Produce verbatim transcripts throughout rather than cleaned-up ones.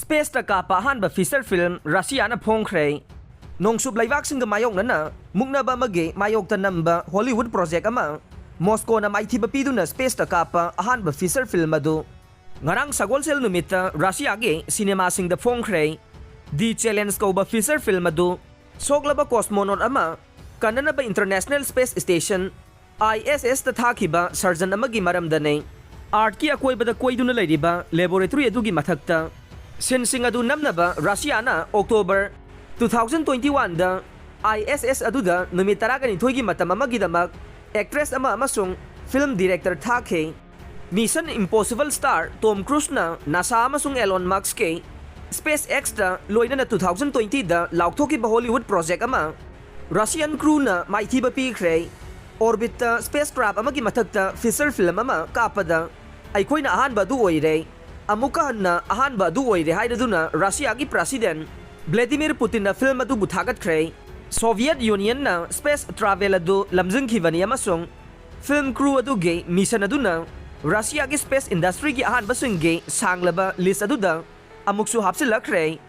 Space-ꯇ ꯀꯥꯞꯄ ꯑꯍꯥꯟꯕ feature film Russia-ꯅ ꯐꯣꯡꯈ꯭ꯔꯦ꯫ ꯅꯣꯡꯆꯨꯞ ꯂꯩꯕꯥꯛꯁꯤꯡꯒ ꯃꯥꯌꯣꯛꯅꯅ ꯃꯨꯛꯅꯕ ꯑꯃꯒꯤ ꯃꯥꯌꯣꯛꯇ ꯅꯝꯕ Hollywood project ꯑꯃ Moscow-ꯅ ꯃꯥꯏꯊꯤꯕ ꯄꯤꯗꯨꯅ space-ꯇ ꯀꯥꯞꯄ ꯑꯍꯥꯟꯕ feature film ꯑꯗꯨ ꯉꯔꯥꯡ ꯁꯒꯣꯜꯁꯦꯜ ꯅꯨꯃꯤꯠꯇ Russia-ꯒꯤ cinema-ꯁꯤꯡꯗ ꯐꯣꯡꯈ꯭ꯔꯦ꯫ The Challenge ꯀꯧꯕ feature film ꯑꯗꯨ ꯁꯣꯛꯂꯕ cosmonaut ꯑꯃ ꯀꯟꯅꯅꯕ International Space Station, I S S-ꯇ ꯊꯥꯈꯤꯕ surgeon ꯑꯃꯒꯤ ꯃꯔꯝꯗꯅꯤ꯫ Earth-ꯀꯤ ꯑꯀꯣꯏꯕꯗ ꯀꯣꯏꯗꯨꯅ ꯂꯩꯔꯤꯕ laboratory ꯑꯗꯨꯒꯤ ꯃꯊꯛꯇ scene-ꯁꯤꯡ ꯑꯗꯨ ꯅꯝꯅꯕ Russia-ꯅ October two thousand twenty-one-ꯗ I S S ꯑꯗꯨꯗ ꯅꯨꯃꯤꯠ ꯇꯔꯥꯒ ꯅꯤꯊꯣꯏꯒꯤ ꯃꯇꯝ ꯑꯃꯒꯤꯗꯃꯛ actress ꯑꯃ ꯑꯃꯁꯨꯡ film director ꯊꯥꯈꯤ꯫ Mission Impossible star Tom Cruise-ꯅ NASA ꯑꯃꯁꯨꯡ Elon Musk-ꯀꯤ SpaceX-ꯇ ꯂꯣꯏꯅꯅ two thousand twenty-ꯗ ꯂꯥꯎꯊꯣꯛꯈꯤꯕ Hollywood project ꯑꯃ Russian crew-ꯅ ꯃꯥꯏꯊꯤꯕ ꯄꯤꯈ꯭ꯔꯦ꯫ Orbit-ꯇ spacecraft ꯑꯃꯒꯤ ꯃꯊꯛꯇ feature film ꯑꯃ ꯀꯥꯞꯄꯗ ꯑꯩꯈꯣꯏꯅ ꯑꯍꯥꯟꯕ ꯑꯗꯨ ꯑꯣꯏꯔꯦ꯫ ꯑꯃꯨꯛꯀ ꯍꯟꯅ ꯑꯍꯥꯟꯕ ꯑꯗꯨ ꯑꯣꯏꯔꯦ ꯍꯥꯏꯔꯗꯨꯅ Russia-ꯒꯤ President Vladimir Putin-ꯅ film ꯑꯗꯨꯕꯨ ꯊꯥꯒꯠꯈ꯭ꯔꯦ꯫ Soviet Union-ꯅ space travel ꯑꯗꯨ ꯂꯝꯖꯤꯡꯈꯤꯕꯅꯤ ꯑꯃꯁꯨꯡ film crew ꯑꯗꯨꯒꯤ mission ꯑꯗꯨꯅ Russia-ꯒꯤ space industry-ꯒꯤ ꯑꯍꯥꯟꯕꯁꯤꯡꯒꯤ ꯁꯥꯡꯂꯕ list ꯑꯗꯨꯗ ꯑꯃꯨꯛꯁꯨ ꯍꯥꯞꯆꯤꯜꯂꯛꯈ꯭ꯔꯦ꯫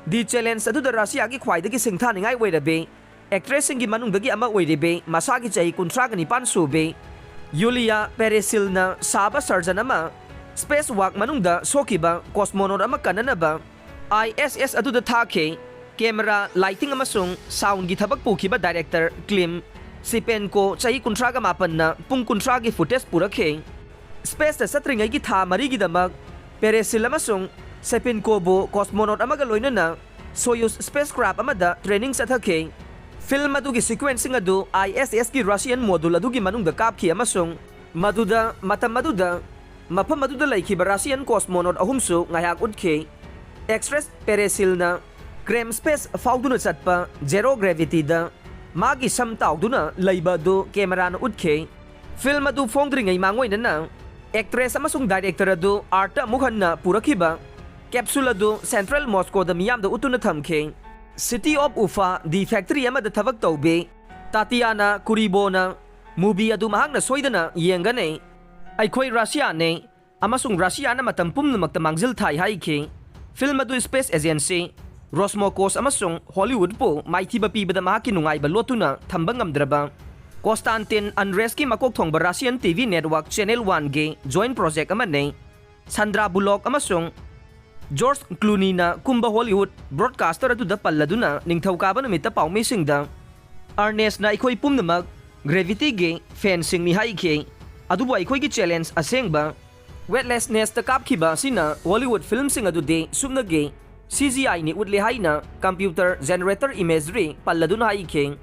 The Challenge ꯑꯗꯨꯗ Russia-ꯒꯤ ꯈ꯭ꯋꯥꯏꯗꯒꯤ ꯁꯤꯡꯊꯥꯅꯤꯡꯉꯥꯏ ꯑꯣꯏꯔꯕꯤ actress-ꯁꯤꯡꯒꯤ ꯃꯅꯨꯡꯗꯒꯤ ꯑꯃ ꯑꯣꯏꯔꯤꯕꯤ ꯃꯁꯥꯒꯤ ꯆꯍꯤ ꯀꯨꯟꯊ꯭ꯔꯥꯒ ꯅꯤꯄꯥꯟ ꯁꯨꯕꯤ Yulia Peresiljna ꯁꯥꯕ surgeon ꯑꯃ space walk ꯃꯅꯨꯡꯗ ꯁꯣꯛꯈꯤꯕ cosmonaut ꯑꯃ ꯀꯟꯅꯅꯕ I S S ꯑꯗꯨꯗ ꯊꯥꯈꯤ꯫ Camera, lighting ꯑꯃꯁꯨꯡ sound-ꯒꯤ ꯊꯕꯛ ꯄꯨꯈꯤꯕ director Klim Shipenko ꯆꯍꯤ ꯀꯨꯟꯊ꯭ꯔꯥꯒ ꯃꯥꯄꯟꯅ ꯄꯨꯡ ꯀꯨꯟꯊ꯭ꯔꯥꯒꯤ footage ꯄꯨꯔꯛꯈꯤ꯫ Space-ꯇ ꯆꯠꯇ꯭ꯔꯤꯉꯩꯒꯤ ꯊꯥ ꯃꯔꯤꯒꯤꯗꯃꯛ Peresil ꯑꯃꯁꯨꯡ Shipenko-ꯕꯨ cosmonaut ꯑꯃꯒ ꯂꯣꯏꯅꯅ Soyuz spacecraft ꯑꯃꯗ training ꯆꯠꯊꯈꯤ꯫ Film ꯑꯗꯨꯒꯤ sequence-ꯁꯤꯡ ꯑꯗꯨ I S S-ꯀꯤ Russian module ꯑꯗꯨꯒꯤ ꯃꯅꯨꯡꯗ ꯀꯥꯞꯈꯤ ꯑꯃꯁꯨꯡ ꯃꯗꯨꯗ ꯃꯇꯝ ꯑꯗꯨꯗ ꯃꯐꯝ ꯑꯗꯨꯗ ꯂꯩꯈꯤꯕ Russian cosmonaut ꯑꯍꯨꯝꯁꯨ ꯉꯥꯏꯍꯥꯛ ꯎꯠꯈꯤ꯫ Actress Peresil-ꯅ Kram space ꯐꯥꯎꯗꯨꯅ ꯆꯠꯄ zero gravity-ꯗ ꯃꯥꯒꯤ ꯁꯝ ꯇꯥꯎꯗꯨꯅ ꯂꯩꯕ ꯑꯗꯨ camera-ꯅ ꯎꯠꯈꯤ꯫ Film ꯑꯗꯨ ꯐꯣꯡꯗ꯭ꯔꯤꯉꯩ ꯃꯥꯡꯑꯣꯏꯅꯅ actress ꯑꯃꯁꯨꯡ director ꯑꯗꯨ Earth-ꯇ ꯑꯃꯨꯛ ꯍꯟꯅ ꯄꯨꯔꯛꯈꯤꯕ capsule ꯑꯗꯨ central Moscow-ꯗ ꯃꯤꯌꯥꯝꯗ ꯎꯠꯇꯨꯅ ꯊꯝꯈꯤ꯫ City of Ufa-ꯗ factory ꯑꯃꯗ ꯊꯕꯛ ꯇꯧꯕꯤ Tatiana Kuribo-ꯅ movie ꯑꯗꯨ ꯃꯍꯥꯛꯅ ꯁꯣꯏꯗꯅ ꯌꯦꯡꯒꯅꯤ꯫ "ꯑꯩꯈꯣꯏ Russia-ꯅꯤ ꯑꯃꯁꯨꯡ Russia-ꯅ ꯃꯇꯝ ꯄꯨꯝꯅꯃꯛꯇ ꯃꯥꯡꯖꯤꯜ ꯊꯥꯏ" ꯍꯥꯏꯈꯤ꯫ Film ꯑꯗꯨ space agency Roscosmos ꯑꯃꯁꯨꯡ Hollywoodꯄꯨ ꯃꯥꯏꯊꯤꯕ ꯄꯤꯕꯗ ꯃꯍꯥꯛꯀꯤ ꯅꯨꯡꯉꯥꯏꯕ ꯂꯣꯠꯇꯨꯅ ꯊꯝꯕ ꯉꯝꯗ꯭ꯔꯕ Konstantin Andreevski ꯃꯀꯣꯛ ꯊꯣꯡꯕ Russian T V network Channel Oneꯒꯤ joint project ꯑꯃꯅꯤ꯫ Sandra Bullock ꯑꯃꯁꯨꯡ George Clooneyꯅ ꯀꯨꯝꯕ Hollywood broadcaster ꯑꯗꯨꯗ ꯄꯜꯂꯗꯨꯅ ꯅꯤꯡꯊꯧꯀꯥꯕ ꯅꯨꯃꯤꯠꯇ ꯄꯥꯎꯃꯤꯁꯤꯡꯗ, "Ernestꯅ ꯑꯩꯈꯣꯏ ꯄꯨꯝꯅꯃꯛ Gravityꯒꯤ fanꯁꯤꯡꯅꯤ ꯍꯥꯏꯈꯤ, ꯑꯗꯨꯕꯨ ꯑꯩꯈꯣꯏꯒꯤ challenge ꯑꯁꯦꯡꯕ Weightlessnessꯇ ꯀꯥꯞꯈꯤꯕ ꯑꯁꯤꯅ Hollywood filmꯁꯤꯡ ꯑꯗꯨꯗꯤ ꯁꯨꯞꯅꯒꯤ C G Iꯅꯤ ꯎꯠꯂꯤ" ꯍꯥꯏꯅ computer generator imagery ꯄꯜꯂꯗꯨꯅ ꯍꯥꯏꯈꯤ꯫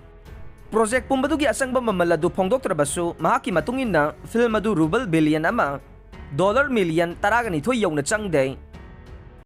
Project ꯄꯨꯝꯕꯗꯨꯒꯤ ꯑꯆꯪꯕ ꯃꯃꯜ ꯑꯗꯨ ꯐꯣꯡꯗꯣꯛꯇ꯭ꯔꯕꯁꯨ, ꯃꯍꯥꯛꯀꯤ ꯃꯇꯨꯡ ꯏꯟꯅ film ꯑꯗꯨ ruble billion ꯑꯃ, dollar million ꯇꯔꯥꯒ ꯅꯤꯊꯣꯏ ꯌꯧꯅ ꯆꯪꯗꯦ꯫